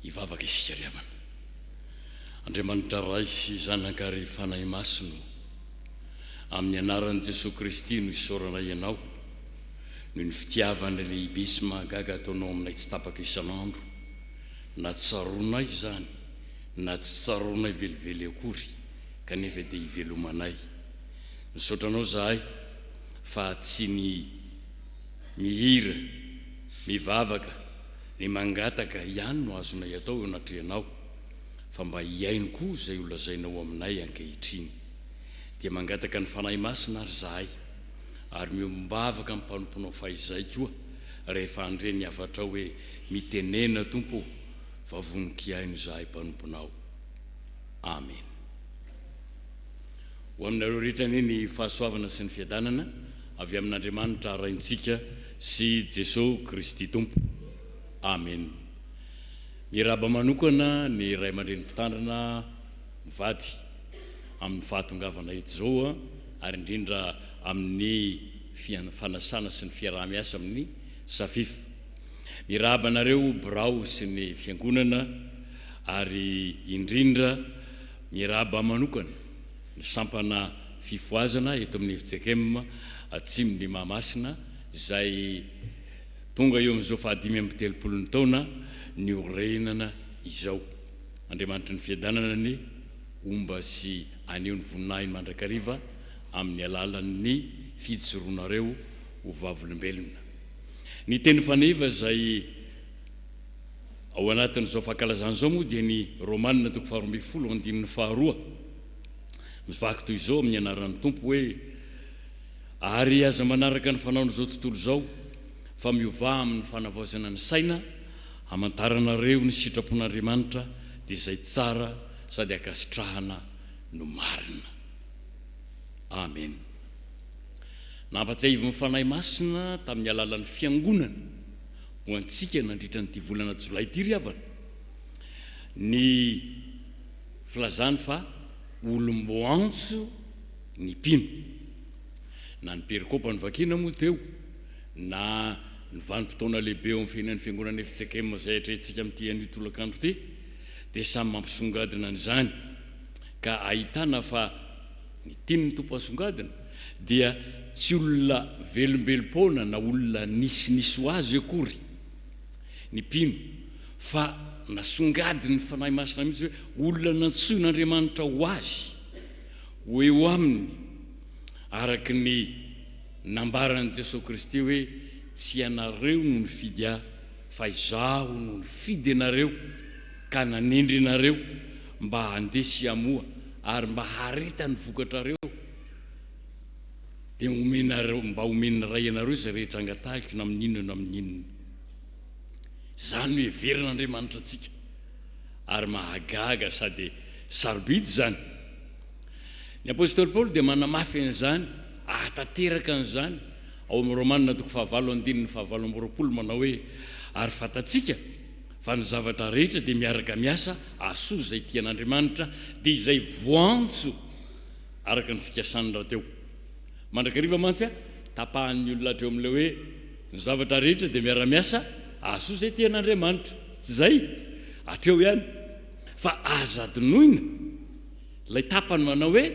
Hivavaka isika ry havana. Andriamanitra Ray sy Zanaka ary Fanahy Masina o, amin'ny anaran'i Jesoa Kristy no isaoranay Anao noho ny fitiavana lehibe sy mahagaga ataonao aminay tsy tapaka isan'andro, na tsaroanay izany na tsy tsaroanay velively akory kanefa dia ivelomanay. Misaotra Anao izahay fa tsy ny mihira, mivavaka, Ny mangataka ihany no azonay atao eo anatrehanao, fa mba hihaino koa izay ho lazainao aminay ankehitriny. Dia mangataka ny Fanahy Masina ary izahay, ary miombom-bavaka amin'ny mpanomponao fahizay koa, rehefa handre ny hafatrao hoe, Mitenena, Tompo ô, fa vonon-kihaino izahay mpanomponao. Amena. Ho aminareo rehetra anie ny fahasoavana sy ny fiadanana avy amin'Andriamanitra Raintsika sy Jesoa Kristy Tompo. Amen. Miarahaba manokana ny ray aman-dreny mpitandrina mivady amin'ny fahatongavana eto izao ary indrindra amin'ny fanasana sy ny fiaraha-miasa amin'ny Safif. Miarahaba anareo birao sy ny fiangonana ary indrindra Miarahaba manokana ny sampana fifohazana eto amin'ny fjkm Atsimon'i Mahamasina izay tonga eo amin'izao fahadimy amby telopolo ny taona niorenana izao. Andriamanitry ny fiadanana anie homba sy haneho ny voninahiny mandrakariva amin'ny alalan'ny fijoroanareo ho vavolombelona. Ny teny faneva izay. Ao anatin'izao fankalazana izao moa dia ny Romana toko faharoambinifolo andininy faharoa mivaky toy izao amin'ny anaran'ny Tompo hoe, Ary aza manaraka ny fanaon'izao tontolo izao, fa miovà amin'ny fanavaozana ny saina, hamantaranareo ny sitrapon'Andriamanitra, dia izay tsara sady ankasitrahana no marina. Amen. Nampatsiahivin'ny Fanahy Masina tamin'ny alalan'ny Fiangonana ho antsika nandritra an'ity volana jolay ity ry havana ny filazany fa olom-boantso ny mpino. Na ny perikopa novakiana moa teo na ny vanim-potoana lehibe eo amin'ny fiainan'ny fiangonana fjkm izay atrehintsika amin'ity anio tolakandro ity dia samy mampisongadina an'izany ka ahitana fa Ny tian'ny Tompo asongadina dia tsy olona velombelom-poana na olona nisinisy ho azy akory ny mpino fa nasongadin'ny Fanahy Masina mihitsy hoe olona nantsoin'Andriamanitra ho azy, ho eo aminy, araka ny nambaran'i Jesoa Kristy hoe tsy ianareo no nifidy ahy fa izaho no nifidy anareo ka nanendry anareo mba handeha sy hamoa ary mba hahareta ny vokatrareo, dia homenareo, mba homen'ny Ray anareo izay rehetra angatahiko na amin'inona na amin'inona. Izany no heverin'Andriamanitra antsika, ary mahagaga sady sarobidy izany. Ny apostoly Paoly dia manamafy an'izany, ahatanteraka an'izany, ao amin'ny Romana toko fahavalo andininy fahavalo amby roapolo manao hoe, Ary fantatsika fa ny zavatra rehetra dia miaraka miasa hahasoa izay tia an'Andriamanitra, dia izay voantso araka ny fikasany rahateo. Mandrakariva mantsy tapahan'ny olona hatreo amin'ilay hoe ny zavatra rehetra dia miara-miasa hahasoa izay tia an'Andriamanitra. Tsy izay? Hatreo ihany. Fa aza adinoina ilay tapany manao hoe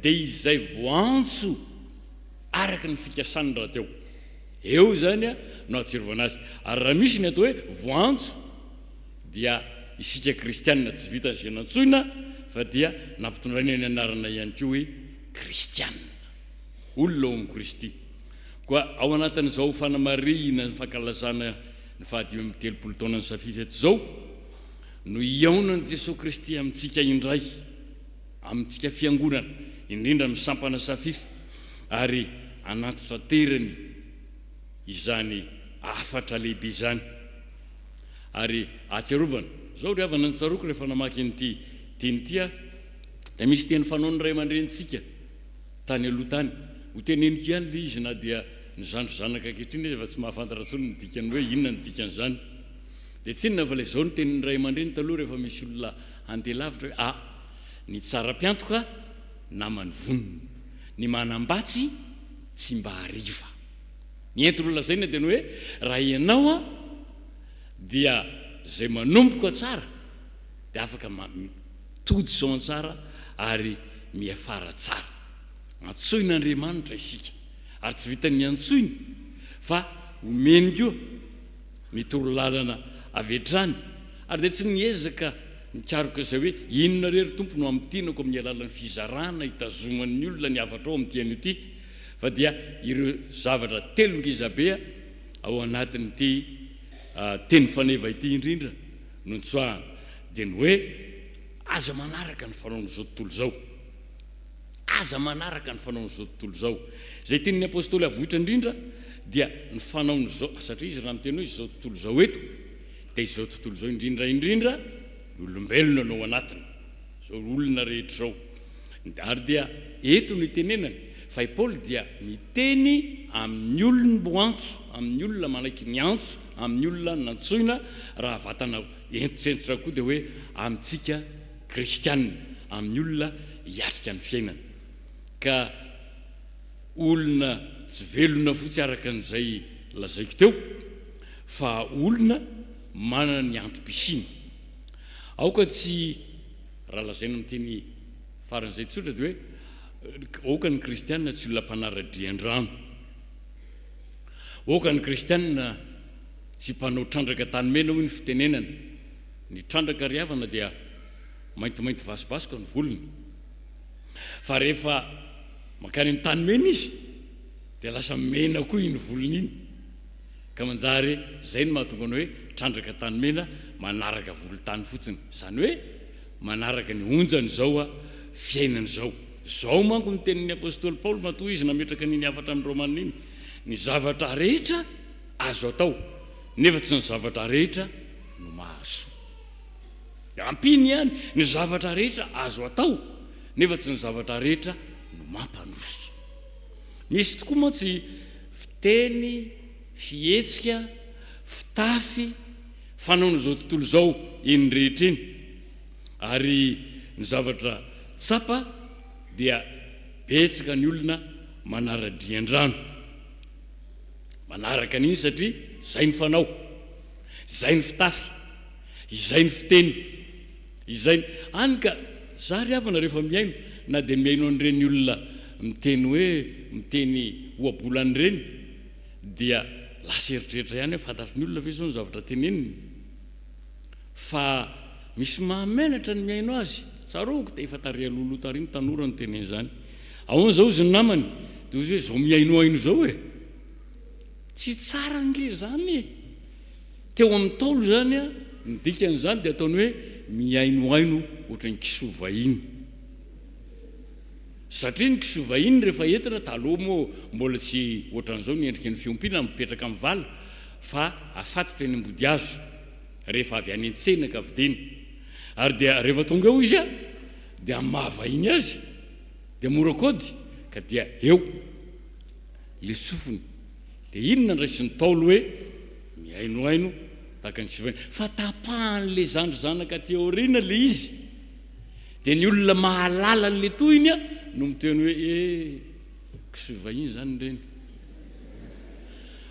dia izay voantso araka ny fikasany rahateo. Eo izany no ahatsiarovana azy. Ary raha misy ny atao hoe voantso dia isika kristiana tsy vitan'izay nantsoina fa dia nampitondraina ny anarana ihany koa hoe kristiana. Olona ao amin'i Kristy. Koa ao anatin'izao fanamarihina ny fankalazana ny fahadimy amby telopolo taonan'ny Safif eto izao no hihaonan'i Jesoa Kristy amintsika indray, amintsika fiangonana, indrindra amin'ny sampana Safif, ary hanantitraterany izany hafatra lehibe izany. Ary ahatsiarovana, izao ry havana ny tsaroako rehefa namaky an'ity teny ity aho, dia misy teny fanaon'ny ray aman-drenintsika tany aloha tany, ho teneniko ihany ilay izy na dia ny zandry zanaka ankehitriny aza efa tsy mahafantatra intsony ny dikany hoe inona ny dikan'izany. Dia tsy inona fa ilay izao ny tenin'ny ray aman-dreny taloha rehefa misy olona handeha lavitra hoe, ah, ny tsara mpiantoka naman'ny vonona. Ny manam-batsy tsy mba hariva. Ny entiny ho lazaina dia ny hoe raha ianao dia izay manomboka tsara. dia afaka tody soantsara ary miafara tsara. Antsoin'Andriamanitra isika ary tsy vitan'ny antsoiny fa omeny koa ny torolalana avy hatrany ary dia tsy niezaka nikaroka izay hoe inona re ry Tompo no hamintinako amin'ny alalan'ny fizarana hitazoman'ny olona ny hafatrao amin'ity anio ity fa dia ireo zavatra telo ngezabe ao anatin'ity teny faneva ity indrindra no nitsoahana dia ny hoe aza manaraka ny fanaon'izao tontolo izao. Aza manaraka ny fanaon'izao tontolo izao. Izay tenin'ny Apostoly avoitra indrindra dia ny fanaon'izao, satria izy raha miteny hoe izao tontolo izao eto, dia izao tontolo izao indrindra indrindra ny olombelona no ao anatiny, izao olona rehetra izao. Ary dia eto no itenenany, fa i Paoly dia miteny amin'ny olom-boantso, amin'ny olona manaiky ny antso, amin'ny olona nantsoina, raha vatana hentitrentitra koa dia hoe amintsika kristiana, amin'ny olona hiatrika ny fiainana. Ka olona tsy velona fotsy araka an'izay lazaiko teo, fa olona manana ny antom-pisiany. Aoka tsy, raha lazaina amin'ny teny faran'izay tsotra dia hoe, aoka ny kristiana tsy olona mpanara-drian-drano. Aoka ny kristiana tsy mpanao trandraka tany mena hoy ny fitenenana. Ny trandraka ry havana dia maintimainty vasobasoka ny volony. Fa rehefa mankany amin'ny tany mena izy dia lasa mena koa iny volony iny. Ka manjary izay no mahatonga ny hoe trandraka tany mena manaraka volon-tany fotsiny. Izany hoe manaraka ny onjan'izao fiainana izao. Izao manko ny tenin'ny apostoly Paoly matoa izy nametraka an'iny hafatra amin'ny Romana iny, Ny zavatra rehetra azo atao, nefa tsy ny zavatra rehetra no mahasoa. Dia ampiany ihany, ny zavatra rehetra azo atao, nefa tsy ny zavatra rehetra no mampandroso. Misy tokoa mantsy fiteny, fihetsika, fitafy, fanaon'izao tontolo izao eny rehetra eny. Ary ny zavatra tsapa dia betsaka ny olona manara-drian-drano. Manaraka an'iny satria izay ny fanao, izay ny fitafy, izay ny fiteny, izay ny. Hany ka za ry havana rehefa mihaino, na dia mihaino an'ireny olona miteny hoe miteny ohabolana ireny dia lasa eritreritra ihany hoe fantatry ny olona ve izao ny zavatra teneniny? Fa misy mahamenatra ny mihaino azy. Tsaroako dia efa tary alohaloha tary ny tanora niteny an'izany. Ahoana izao hozy ny namany? Dia hozy hoe izao mihainohaino izao e! Tsy tsara ange izany e! Teo amin'ny Ntaolo izany an, ny dikan'izany dia ataony hoe mihainohaino ohatran'ny kisoa vahiny. Satria ny kisoa vahiny rehefa entina, taloha moa mbola tsy ohatran'izao ny endriky ny fiompiana, mipetraka amin'ny vala fa afatotra eny ambodihazo. rehefa avy any an-tsena ka vidiana. Ary dia rehefa tonga eo izy dia amin'ny maha vahiny azy dia mora kôdy ka dia eo le sofiny. Dia iny nandraisin'ny Ntaolo hoe mihainohaino tahaka ny kisoa vahiny. Fa tapahan'le zandry zanaka aty aoriana le izy. Dia ny olona mahalala an'le tohiny no miteny hoe eh kisoa vahiny izany ireny.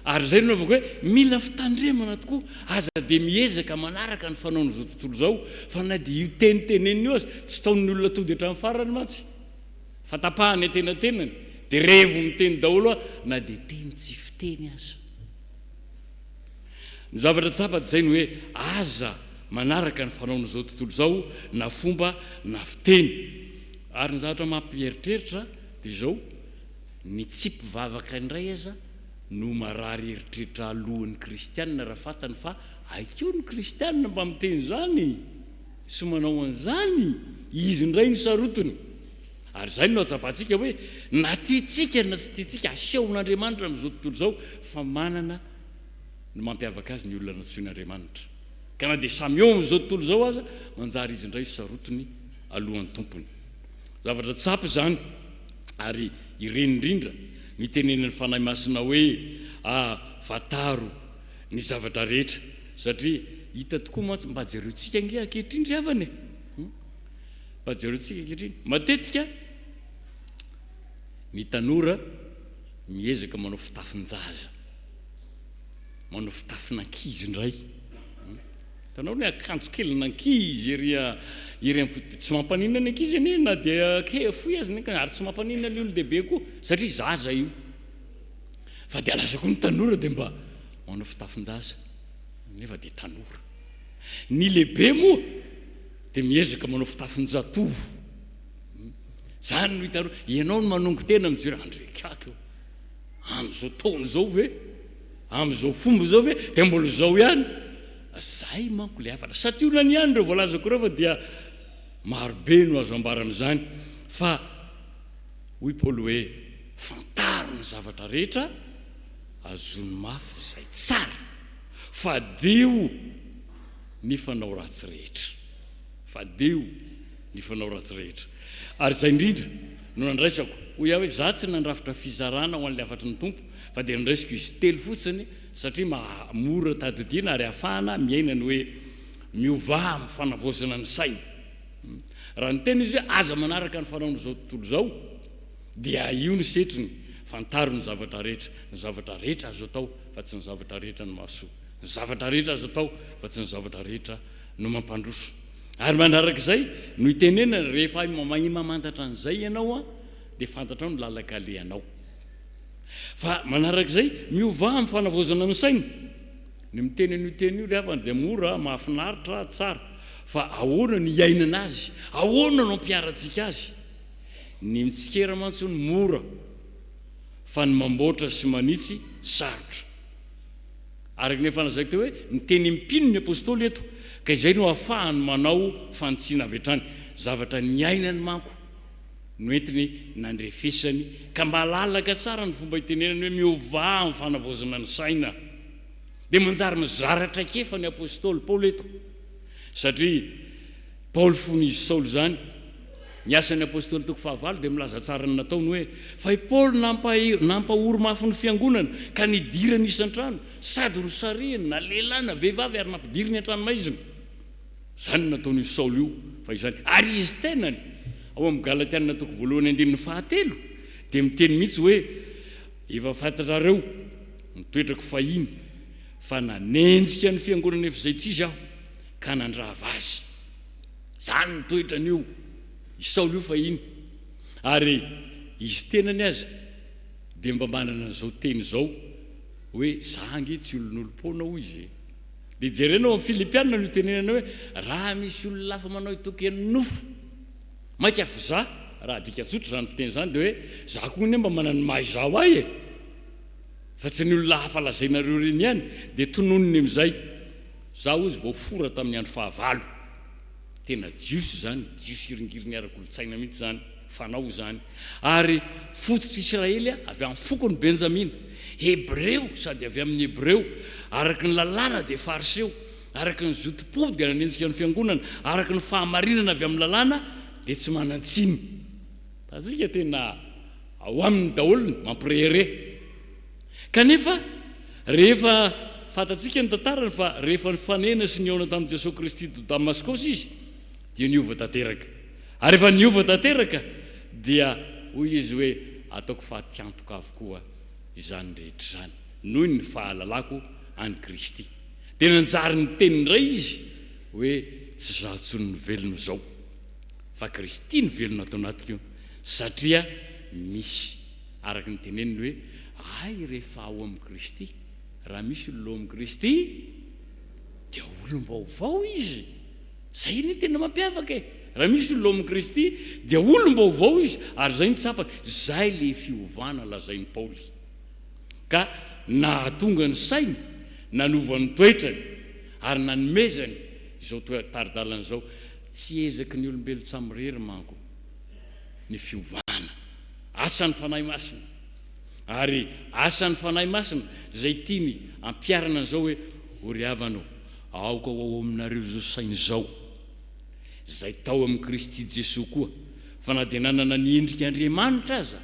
Ary izay no nanaovako hoe mila fitandremana tokoa, aza dia miezaka manaraka ny fanaon'izao tontolo izao, fa na dia io teny tenenina io aza tsy taonin'ny olona tody hatramin'ny farany mantsy, fa tapahany antenatenany, dia revo miteny daholo aho na dia teny tsy fiteny aza. Ny zavatra tsapa dia izay ny hoe aza manaraka ny fanaon'izao tontolo izao na fomba na fiteny. Ary ny zavatra mampieritreritra dia izao, Ny tsy mpivavaka indray aza no marary eritreritra alohan'ny kristianina raha fantany fa hay koa ny kristianina mba miteny izany sy manao an'izany, izy indray no sarotiny. Ary izay no ahatsapantsika hoe na tiantsika na tsy tiantsika, asehon'Andriamanitra amin'izao tontolo izao fa manana ny mampiavaka azy ny olona nantsoin'Andriamanitra. Ka na dia samy eo amin'izao tontolo izao aza, manjary izy indray sarotiny alohan'ny Tompony. Zavatra tsapa izany, ary ireny indrindra no itenenan'ny Fanahy Masina hoe, Ah, fantaro ny zavatra rehetra, satria hita tokoa mantsy, mba jereontsika ange ankehitriny ry havana e! Mba jereontsika ankehitriny. Matetika ny tanora miezaka manao fitafin-jaza, manao fitafin'ankizy indray. Hitanao ny akanjo kelin'ankizy ery ery amin'ny fotobe. Tsy mampaninona ny ankizy anie na dia ke fohy aza ny akanjo ary tsy mampaninona ny olon-dehibe koa satria zaza io. Fa dia lasa koa ny tanora dia mba manao fitafin-jaza nefa dia tanora. Ny lehibe moa dia miezaka manao fitafin-jatovo. Izany no hitanao. Ianao no manongo tena mijery andrekako io. Amin'izao taona izao ve? Amin'izao fomba izao ve dia mbola izao ihany? Zay manko ilay hafatra. Santionany ihany ireo voalazako ireo fa dia marobe no azo ambara amin'izany fa hoy Paoly hoe fantaro ny zavatra rehetra, azony mafy izay tsara, fadio ny fanao ratsy rehetra. Fadio ny fanao ratsy rehetra. Ary izay indrindra no nandraisako. Hoy aho hoe, Izaho tsy nandrafitra fizarana ho an'ilay hafatry ny Tompo, fa dia nandraisiko izy telo fotsiny, satria maha mora tadidiana ary ahafahana miaina ny hoe miovà amin'ny fanavaozana ny saina. Raha niteny izy hoe aza manaraka ny fanaon'izao tontolo izao, dia io ny setriny, fantaro ny zavatra rehetra. Ny zavatra rehetra azo atao, fa tsy ny zavatra rehetra no mahasoa. Ny zavatra rehetra azo atao, fa tsy ny zavatra rehetra no mampandroso. Ary manaraka izay no itenenana, rehefa mahay mamantatra an'izay ianao dia fantatrao ny lalan-kalehanao. Fa manaraka izay, miovà amin'ny fanavaozana ny saina. Ny miteny an'io teny io ry havana dia mora, mahafinaritra, tsara. Fa ahoana no iainana azy? Ahoana no ampiharantsika azy? Ny mitsikera mantsy hono mora, fa ny mamboatra sy manitsy sarotra. Araka ny efa nolazaiko teo hoe miteny mpino ny apostoly eto ka izay no ahafahany manao fanitsiana avy hatrany. Zavatra niainany manko no entiny nandrefesany ka malalaka tsara ny fomba itenenany hoe miovà amin'ny fanavaozana ny saina. Dia manjary mizara traikefa ny apostoly Paoly eto satria Paoly fony izy Saoly izany, ny Asan'ny Apostoly toko fahavalo dia milaza tsara ny nataony hoe, Fa i Paoly nampahory mafy ny fiangonana, ka nidirany isan-trano, sady nosarihiny na lehilahy na vehivavy ary nampidiriny an-tranomaizina. Izany no nataon'io Saoly io fahizany. Ary izy tenany, ao amin'ny Galatiana toko voalohany andininy fahatelo, dia miteny mihitsy hoe, Efa fantatrareo ny toetrako fahiny, fa nanenjika ny fiangonana efa izay tsy izy aho, ka nandrava azy. Izany ny toetran'io i Saoly io fahiny. Ary izy tenany aza dia mba manana an'izao teny izao hoe za ange tsy olon'olom-poana hoy izy e. Dia jerena ao amin'ny Filipiana no itenenana hoe raha misy olona hafa manao itokian'ny nofo, mainka fa za, raha adika tsotra izany fiteny izany dia hoe za koa anie mba manana ny maha izaho ahy e. Fa tsy ny olona hafa lazainareo ireny ihany, dia tononiny amin'izay. Izaho hozy voafora tamin'ny andro fahavalo. Tena Jiosy izany, Jiosy hiringiriny ara-kolontsaina mihitsy izany, fanao izany. Ary fototr'i Israely aho, avy amin'ny fokon'i Benjamina. Hebreo sady avy amin'ny Hebreo. Araka ny lalàna dia Fariseo. Araka ny zotom-po dia nanenjika ny fiangonana. Araka ny fahamarinana avy amin'ny lalàna dia tsy manan-tsiny. Hitantsika tena ao aminy daholo ny mampirehareha. Kanefa, rehefa fantatsika ny tantarany fa rehefa nifanena sy nihaona tamin'i Jesoa Kristy to Damaskosy izy, dia niova tanteraka. Ary rehefa niova tanteraka, dia hoy izy hoe, Ataoko fatiantoka avokoa izany rehetra izany, noho ny fahalalako an'i Kristy. Dia nanjary niteny indray izy hoe, Tsy izaho intsony no velona izao, fa Kristy no velona ato anatiko, satria misy. Araka ny teneniny hoe, Hay rehefa ao amin'i Kristy, raha misy olona ao amin'i Kristy, dia olom-baovao izy. Izay anie tena mampiavaka e! Raha misy olona ao amin'i Kristy, dia olom-baovao izy, ary izay no tsapany. Izay ilay fiovana lazain'i Paoly. Ka nahatonga ny sainy, nanova ny toetrany, ary nanomezany izao tari-dalana izao. Tsy ezaky ny olombelon-tsamirery manko ny fiovana. Asan'ny Fanahy Masina. Ary asan'ny Fanahy Masina izay tiany ampiharana an'izao hoe, O ry havana ô, aoka ho ao aminareo izao saina izao, izay tao amin'i Kristy Jesoa koa, fa na dia nanana ny endrik'Andriamanitra aza,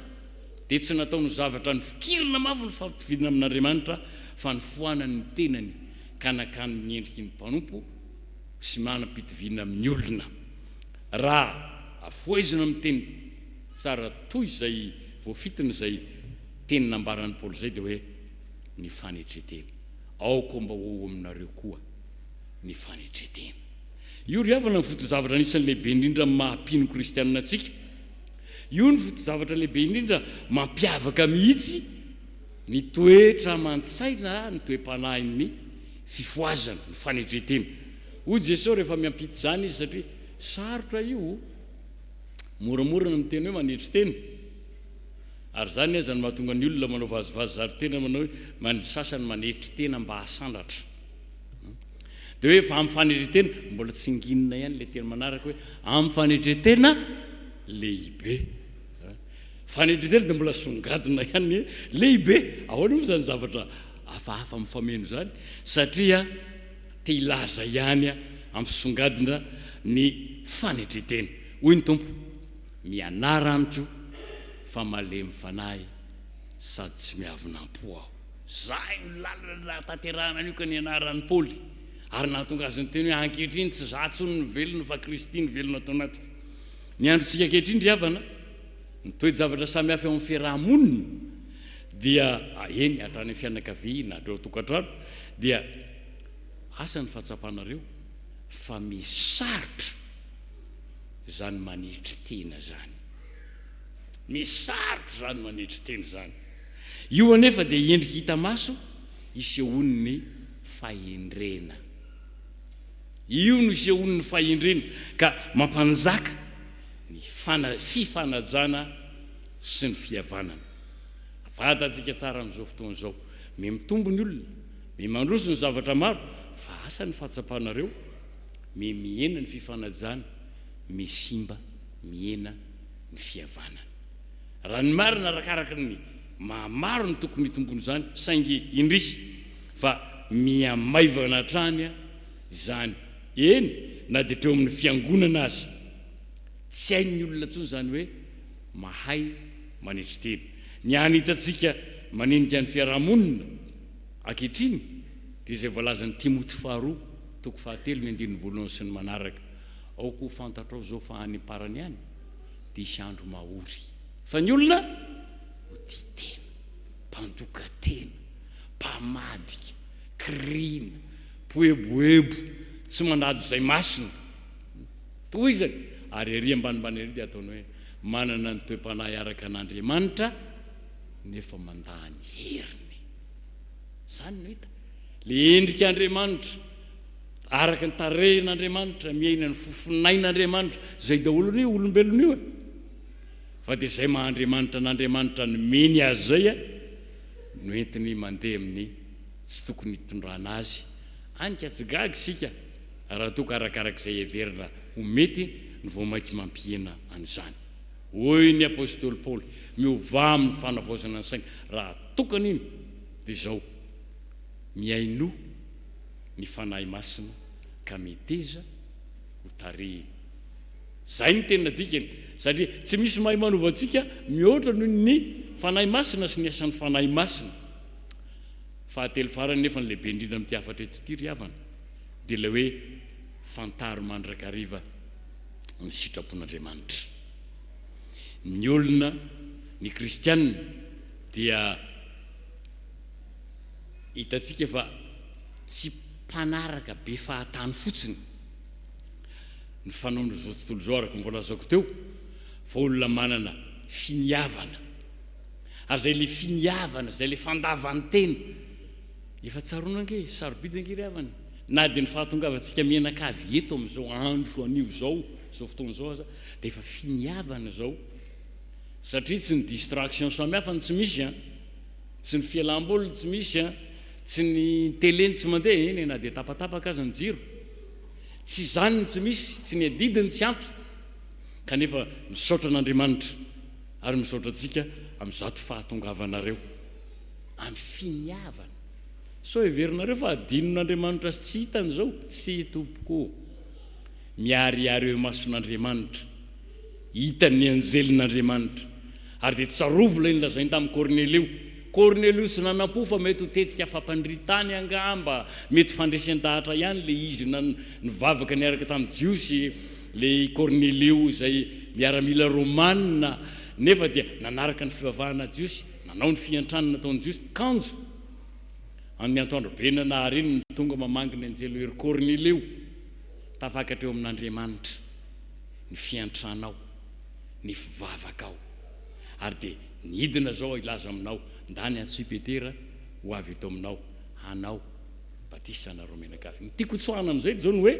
dia tsy nataony ho zavatra nifikirana mafy ny fampitoviana amin'Andriamanitra, fa nifoanany ny tenany, ka nakany ny endriky ny mpanompo sy manam-pitoviana amin'ny olona. Raha afohezina amin'ny teny. Tsara toy izay voafintina izay teny nambaran'i Paoly izay dia hoe ny fanetren-tena. Aoka mba ho ao aminareo koa. Ny fanetren-tena. Io ry havana no foto-javatra anisan'ny lehibe indrindra amin'ny maha mpino kristianina antsika. Io no foto-javatra lehibe indrindra mampiavaka mihitsy ny toetra aman-tsaina, ny toe-panahin'ny fifohazana, ny fanetren-tena. Hoy Jesoa rehefa miampita izany izy satria sarotra io, moramora ny miteny hoe manetry tena. Ary izany aza no mahatonga ny olona manao vazivazy zary tena manao hoe ny sasany manetry tena mba hasandratra. Dia hoe fa amin'ny fanetren-tena, mbola tsinginina ihany ilay teny manaraka hoe amin'ny fanetren-tena lehibe. Fanetren-tena dia mbola songadina ihany ny lehibe. Ahoana moa izany zavatra hafahafa mifameno izany? Satria te hilaza ihany hampisongadina ny fanetren-tena. Hoy ny Tompo, Mianara amiko fa malemy fanahy sady tsy miavona am-po aho. Izay no lalana nahatanterahana an'io ka nianaran'i Paoly, ary nahatonga azy niteny hoe, Ankehitriny tsy izaho intsony no velona fa Kristy no velona ato anatiko. Ny androntsika ankehitriny ry havana, ny toe-javatra samihafa eo amin'ny fiaraha-monina dia, eny, hatrany amin'ny fianakaviana, hatreo an-tokantrano, dia asa ny fahatsapanareo fa misarotra izany manetry tena izany. Misarotra izany manetry tena izany. Io anefa dia endrika hita maso isehoan'ny fahendrena. Io no isehoan'ny fahendrena ka mampanjaka ny fifanajana sy ny fihavanana. Fantatsika tsara amin'izao fotoana izao, miha-mitombo ny olona, miha-mandroso ny zavatra maro, fa asa ny fahatsapanareo, miha-mihena ny fifanajana, miha-simba, mihena ny fihavanana. Raha ny marina arakaraka ny maha maro ny tokony hitomboan'izany saingy indrisy fa miha-maivana hatrany izany, eny na dia hatreo amin'ny fiangonana aza. Tsy hain'ny olona intsony izany hoe mahay manetry tena. Ny hany hitantsika manenika ny fiarahamonina ankehitriny dia izay voalazan'i Timoty faharoa toko fahatelo ny andininy voalohany sy ny manaraka, Aoka ho fantatrao izao fa any am-parany any dia hisy andro mahory. Fa ny olona ho tia tena, mpandoka tena, mpamadika, kirina, mpoeboebo, tsy manaja izay masina. Tohizany, ary ery ambanimbany ery dia ataony hoe manana ny toe-panahy araka an'Andriamanitra nefa mandà ny heriny. Izany no hita. Ilay endrik'Andriamanitra. Araka ny tarehin'Andriamanitra, miaina ny fofonain'Andriamanitra, izay daholo anie olombelona io e! Fa dia izay maha Andriamanitra an'Andriamanitra nomeny azy izay no entiny mandeha amin'ny tsy tokony hitondrana azy, any ka tsy gaga isika raha toa ka arakarak'izay heverina ho mety no vao mainka mampihena an'izany. Hoy ny apostoly Paoly, miovà amin'ny fanavaozana ny saina. Raha tokana iny dia izao, mihainoa. ny Fanahy Masina ka meteza ho tarihiny. Izay no tena dikany, satria tsy misy mahay manova antsika mihoatra noho ny Fanahy Masina sy ny asan'ny Fanahy Masina. Fahatelo farany nefa ny lehibe indrindra amin'ity hafatra eto ity ry havana, dia ilay hoe fantaro mandrakariva ny sitrapon'Andriamanitra. Ny olona, ny kristiana dia Hitantsika fa tsy mpanaraka be fahatany fotsiny ny fanaon'izao tontolo izao araka ny voalazako teo fa olona manana finiavana. Ary izay ilay finiavana, izay ilay fandavan-tena. Efa tsaroana ange, sarobidy ange ry havana, na dia ny fahatongavantsika mianakavy eto amin'izao andro anio izao, izao fotoana izao aza, dia efa finiavana izao. Satria tsy ny distraction samihafa no tsy misy an. Tsy ny fialam-boly no tsy misy an, tsy ny télé no tsy mandeha, eny e, na dia tapatapaka aza ny jiro. Tsy izany no tsy misy, tsy ny adidy no tsy ampy. Kanefa misaotra an'Andriamanitra ary misaotra antsika amin'izato fahatongavanareo amin'ny finiavana. Sao heverinareo fa adinon'Andriamanitra sy tsy hitany izao? Tsia tompoko ô! Miharihary eo imason'Andriamanitra. Hitan'ny anjelin'Andriamanitra. Ary dia tsarovy ilay nolazainy tamin'i Kornelio. Kornelio tsy nanam-po fa mety ho tetika fampandrian-tany angamba, mety fandresen-dahatra ihany ilay izy nivavaka niaraka tamin'ny Jiosy, ilay Kornelio izay miaramila romana, nefa dia nanaraka ny fivavahana jiosy, nanao ny fiantrana nataon'ny Jiosy, kanjo. Amin'ny antoandro be nanahary iny no tonga mamangy ny anjely hoe, Ry Kornelio, tafakatra eo amin'Andriamanitra ny fiantranao, ny fivavakao. Ary dia nidina izao aho hilaza aminao, ndany antsoy Petera ho avy eto aminao hanao batisa anareo mianakavy. Ny tiako hotsoahana amin'izay dia izao ny hoe,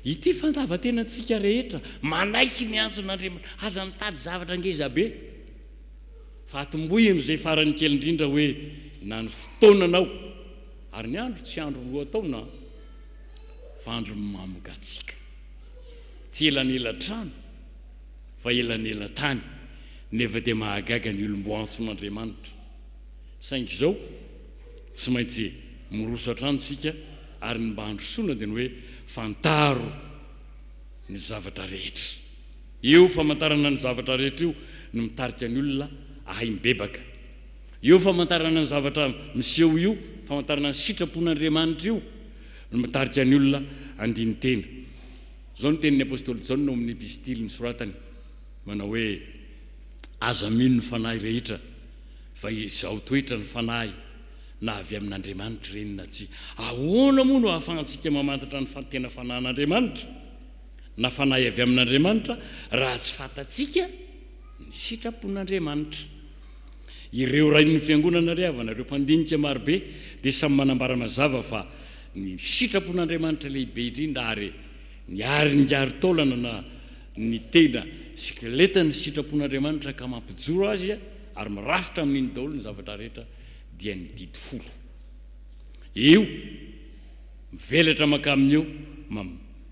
ity fandavan-tenantsika rehetra manaiky ny antson'Andriamanitra, aza mitady zavatra ngeza be, fa atombohy amin'izay farany kely indrindra hoe na ny fotoananao, ary ny andro tsy andro lohataona fa andro mamogatsiaka, tsy elanelan-trano fa elanelan-tany, nefa dia mahagaga ny olom-boantson'Andriamanitra. Saingy izao, tsy maintsy miroso hatrany isika ary ny mba handrosoana dia ny hoe fantaro ny zavatra rehetra. Io famantarana ny zavatra rehetra io no mitarika ny olona ahay mibebaka. Io famantarana ny zavatra miseho io, famantarana ny sitrapon'Andriamanitra io no mitarika ny olona handini-tena. Izao no tenin'ny apostoly Jaona ao amin'ny epistily nosoratany, manao hoe, Aza mino ny fanahy rehetra, fa izao toetra ny fanahy na avy amin'Andriamanitra ireny na tsia. Ahoana moa no ahafahantsika mamantatra ny tena fanahin'Andriamanitra na fanahy avy amin'Andriamanitra raha tsy fantatsika ny sitrapon'Andriamanitra? Ireo rain'ny fiangonana ry havana, ireo mpandinika marobe dia samy manambara mazava fa ny sitrapon'Andriamanitra lehibe indrindra ary ny aringarin-taolana na ny tena squelette-n'ny sitrapon'Andriamanitra ka mampijoro azy ary mirafitra amin'iny daholo ny zavatra rehetra dia ny didy folo. Io mivelatra mankamin'io,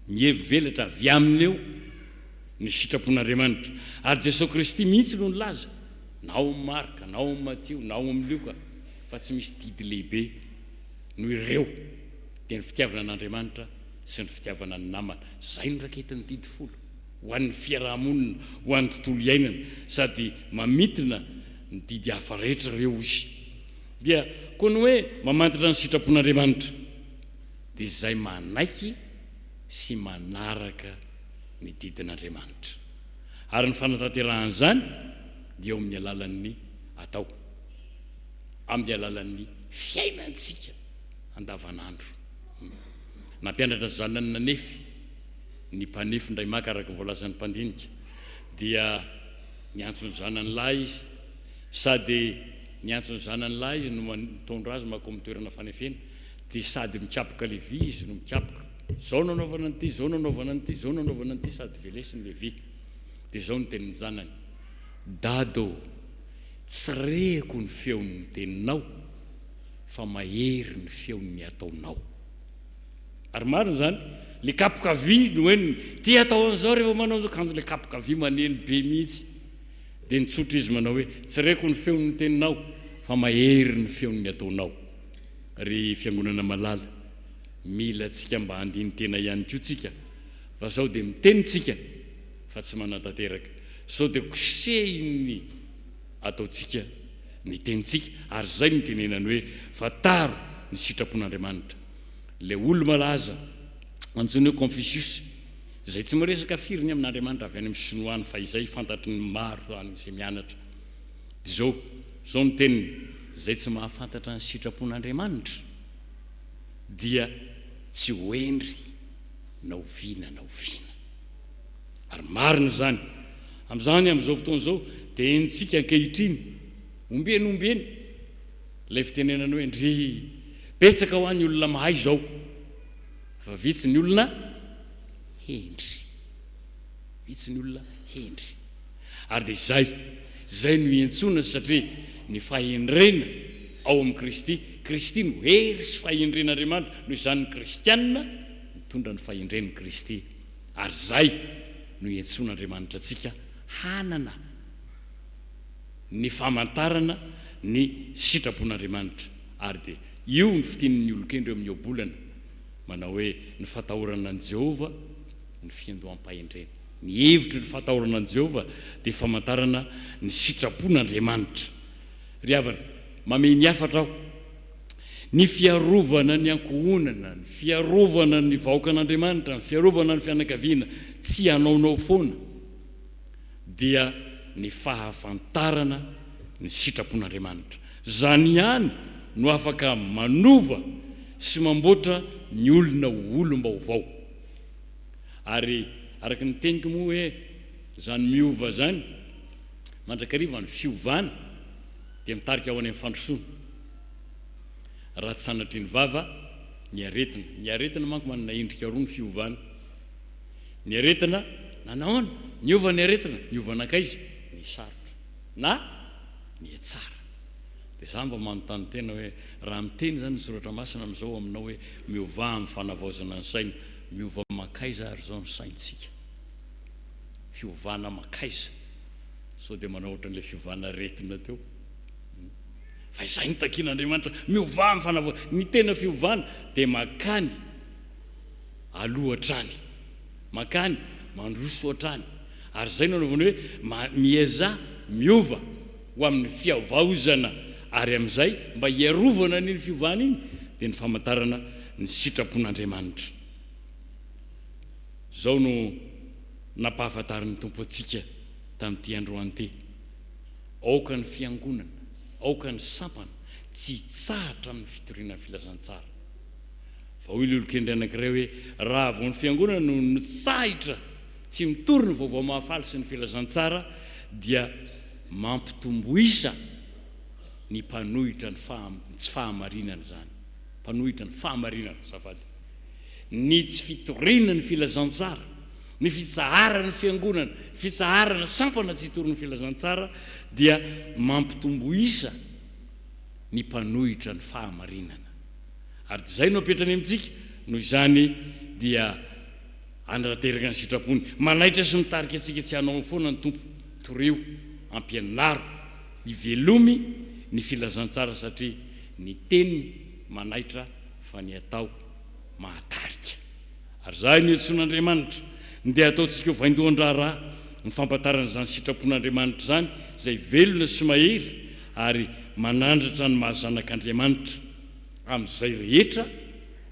mivelatra avy amin'io ny sitrapon'Andriamanitra. Ary Jesoa Kristy mihitsy no nilaza, na ao amin'ny Marka, na ao amin'ny Matio, na ao amin'ny Lioka, fa tsy misy didy lehibe noho ireo, dia ny fitiavana an'Andriamanitra sy ny fitiavana ny namana. Izay no raketin'ny didy folo. Ho an'ny fiaraha-monina, ho an'ny tontolo iainana, sady mamintina ny didy hafa rehetra ireo izy. Dia koa ny hoe mamantatra ny sitrapon'Andriamanitra dia izay manaiky sy manaraka ny didin'Andriamanitra. Ary ny fanatanterahana izany dia eo amin'ny alalan'ny atao, amin'ny alalan'ny fiainantsika andavanandro. Nampianatra ny zanany nanefy ny mpanefy indray maka araka ny voalazan'ny mpandinika dia niantso ny zanany lahy izy sady niantso ny zanany lahy izy no mitondra azy maka amin'ny toerana fanefena dia sady mikapoka le vy izy no mikapoka zao no anaovana an'ity zao no anaovana an'ity zao no anaovana an'ity sady velesiny le vy dia zao ny tenin'ny zanany dada ô tsy rehako ny feon'ny teninao fa mahery ny feon'ny ataonao. Ary marina izany, le kapoka vy no henony, ty atao an'izao rehefa manao an'izao, kanjo le kapoka vy maneno be mihitsy. Dia nitsotra izy manao hoe, tsy reko ny feon'ny teninao, fa mahery ny feon'ny ataonao. Ry fiangonana malala, mila antsika mba handini-tena ihany koa tsika, fa sao dia miteny tsika fa tsy manatanteraka, sao dia kosehin'ny ataontsika ny tenintsika, ary izay no itenenany hoe fantaro ny sitrapon'Andriamanitra. Ilay olo-malaza antsoina hoe Confucius, izay tsy miresaka firy ny amin'Andriamanitra avy any amin'ny Sinoa any fahizay, fantatry ny maro any izay mianatra, dia izao, izao no teniny, Izay tsy mahafantatra ny sitrapon'Andriamanitra dia tsy ho hendry na oviana na oviana. Ary marina izany. Amin'izany, amin'izao fotoana izao, dia henontsika ankehitriny, ombieny ombieny, ilay fitenenana hoe, Ndry, betsaka hoa ny olona mahay izao, fa vitsy ny olona hendry. Vitsy ny olona hendry. Ary dia izay, izay no iantsoana satria ny fahendrena ao amin'i Kristy, Kristy no hery sy fahendren'Andriamanitra, noho izany ny kristiana mitondra ny fahendren'i Kristy. Ary izay no iantsoan'Andriamanitra antsika hanana ny famantarana ny sitrapon'Andriamanitra. Ary dia io ny fitenin'ny olon-kendry eo amin'ny ohabolana, manao hoe, Ny fatahorana an'i Jehovah no fiandoham-pahendrena. Ny hevitry ny fatahorana an'i Jehovah dia famantarana ny sitrapon'Andriamanitra. Ry havana, mamehy ny hafatra aho. Ny fiarovana ny ankohonana, ny fiarovana ny vahoakan'Andriamanitra, ny fiarovana ny fianakaviana tsy hanaonao foana dia ny fahafantarana ny sitrapon'Andriamanitra. Izany ihany no afaka manova sy mamboatra ny olona ho olom-baovao. Ary araka ny teniko moa hoe izany miova izany, mandrakariva ny fiovana dia mitarika ho any amin'ny fandrosoana. Raha tsy sanatria ny vava, ny aretina. Ny aretina manko manana endrika roa ny fiovana. Ny aretina, nanahoana? Niova ny aretina, niova nankaiza? Ny sarotra na ny tsara. Dia za mba manontany tena hoe raha miteny izany ny soratra masina amin'izao aminao hoe miovà amin'ny fanavaozana ny saina, miova mankaiza ary izao ny saintsika? Fiovana mankaiza? Sao dia manao ohatran'ilay fiovana aretina teo? Fa izay no takian'Andriamanitra, miovà amin'ny fanavaozana. Ny tena fiovana dia mankany aloha hatrany, mankany mandroso hatrany. Ary izay no anaovany hoe miezaha miova ho amin'ny fihavaozana ary amin'izay mba hiarovana an'iny fiovana iny dia ny famantarana ny sitrapon'Andriamanitra. Izao no nampahafantarin'ny Tompo antsika tamin'ity androany ity, Aoka ny fiangonana, aoka ny sampana tsy hitsahatra amin'ny fitoriana ny filazantsara. Fa hoy ilay olon-kendry anankiray hoe, Raha vao ny fiangonana no nitsahitra tsy mitory ny vaovao mahafaly sy ny filazantsara dia mampitombo isa ny mpanohitra ny tsy fahamarinana izany. Mpanohitra ny fahamarinana, azafady. Ny tsy fitoriana ny filazantsara, ny fitsaharan'ny fiangonana, fitsaharana sampana tsy hitory ny filazantsara dia mampitombo isa ny mpanohitra ny fahamarinana. Ary dia izay no apetrany amintsika, noho izany dia Hanatanteraka ny sitrapony. Manaitra sy mitarika antsika tsy hanao foana ny Tompo. Torio, ampianaro, ivelomy ny filazantsara satria ny teny manaitra fa ny atao mahatarika. Ary izahay no iantsoan'Andriamanitra. Ndeha ataontsika ho vaindohan-draharaha ny fampatarana izany sitrapon'Andriamanitra izany izay velona sy mahery ary manandratra ny maha zanak'Andriamanitra amin'izay rehetra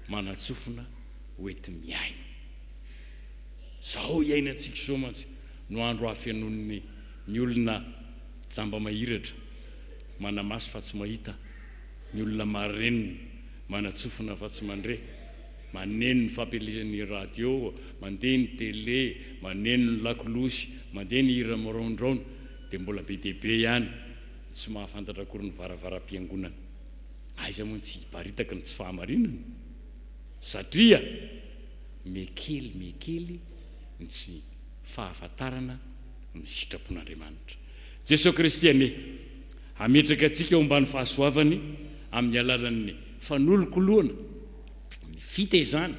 manan-tsofina ho enti-miaina. Izao iainantsika izao mantsy no andro hahafenoan'ny ny olona jamba mahiratra, mana-maso fa tsy mahita, ny olona marenina, manan-tsofina fa tsy mandre, maneno ny fampielezan'ny radio, mandeha ny tele, maneno ny lakolosy, mandeha ny hira miraondraona, dia mbola be dia be ihany ny tsy mahafantatra akory ny varavaram-piangonana. Aiza moa no tsy hiparitaka ny tsy fahamarinana? Satria mekely mekely ny tsy fahafantarana ny sitrapon'Andriamanitra. Jesoa Kristy anie hametraka antsika ho ambany fahasoavany amin'ny alalan'ny fanolokoloana, ny fitaizana,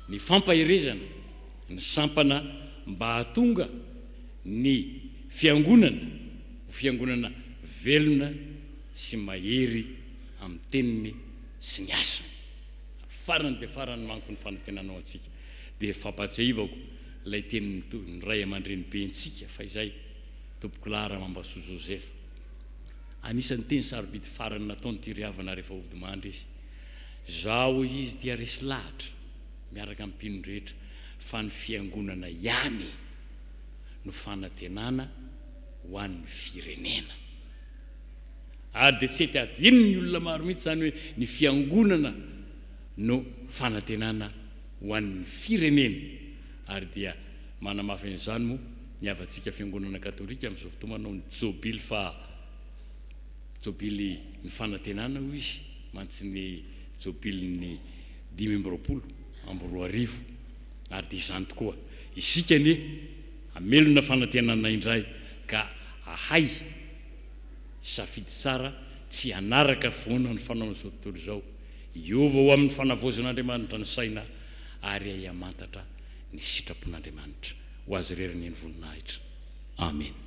ny fampaherezana ny sampana mba hahatonga ny Fiangonana ho Fiangonana velona sy mahery amin'ny teniny sy ny asany. Farany dia farany manko ny fanantenanao antsika dia fampahatsiahivako ilay tenin'ny ray aman-drenibentsika fahizay, Tompokolahy Ramambasoa Joseph. Anisan'ny teny sarobidy farany nataony ity ry havana rehefa hody mandry izy. Izaho hoy izy dia resy lahatra miaraka amin'ny mpino rehetra fa ny fiangonana ihany no fanantenana ho an'ny firenena. Ary dia tsy hety adinon'ny olona maro mihitsy izany hoe ny fiangonana no fanantenana ho an'ny firenena. Ary dia manamafy an'izany moa ny havantsika fiangonana katolika amin'izao fotoa manao ny jobily faha jobily ny fanantenana hoy izy mantsy ny jobilin'ny 2025. Ary dia izany tokoa. Isika anie hamelona fanantenana indray ka hahay Safidy tsara tsy hanaraka foana ny fanaon'izao tontolo izao, hiova ho amin'ny fanavaozan'Andriamanitra ny saina ary hahay hamantatra ny sitrapon'Andriamanitra. Ho Azy irery anie ny voninahitra. Amena.